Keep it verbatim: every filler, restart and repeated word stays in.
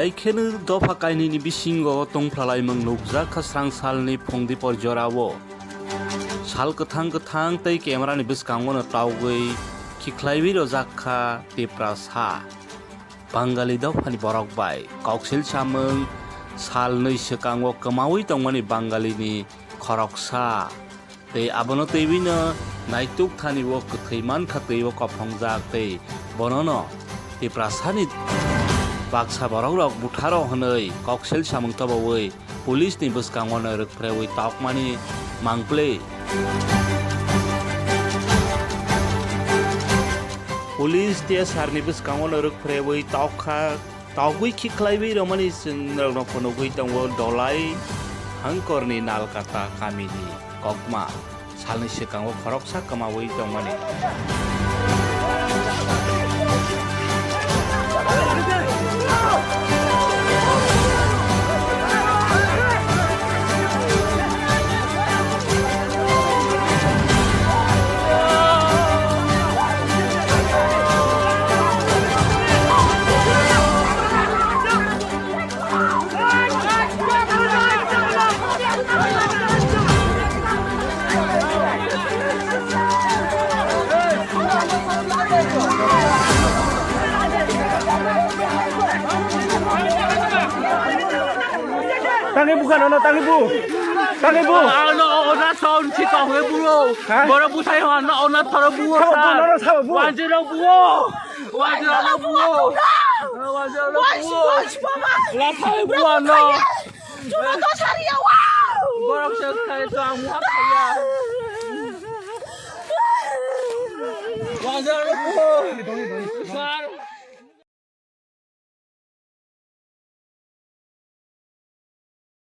Aikheno dopha kainwini bisingo tongphlalaimung nukjak kha srang salni phungdi por jorao. Sal kwthang kwthang tei camera ni bwskango no tawgwi khikhlaiwi rojak kha Tiprasa. Bangali dophani borok bai koksil samung sal nwi swkango kwmawi tongmani Bangalini khoroksa. Tei abono twiwino naituk thani o kwthwi mankha twi o kophongjak tei bonono Tiprasani baksa borokrok butharo hwnwi koksil samung tobawi police ni bwskango no rwkphrewi tokmani mangpli. Police T S R ni bwskango no rwkphrewi tokha. Togwi khiklaiwi romani chwng norokno phunugwi tongo Dolai Hangkorni Nalkata kamini kokma salni swkango khoroksa kwmawi tongmani. Tangwi bukha nono, tangwi bu. Tangwi bu. Ano ona sound si tong he buro. Ha? Boro buthai ho ano ona thoro buro. Sabo bu, nono sabo bu. Wanjiro buro. Wanjiro buro. Wanjiro buro. Lathai bu ano. Borok se khai to ang wa khaya. Wanjiro buro. Sir.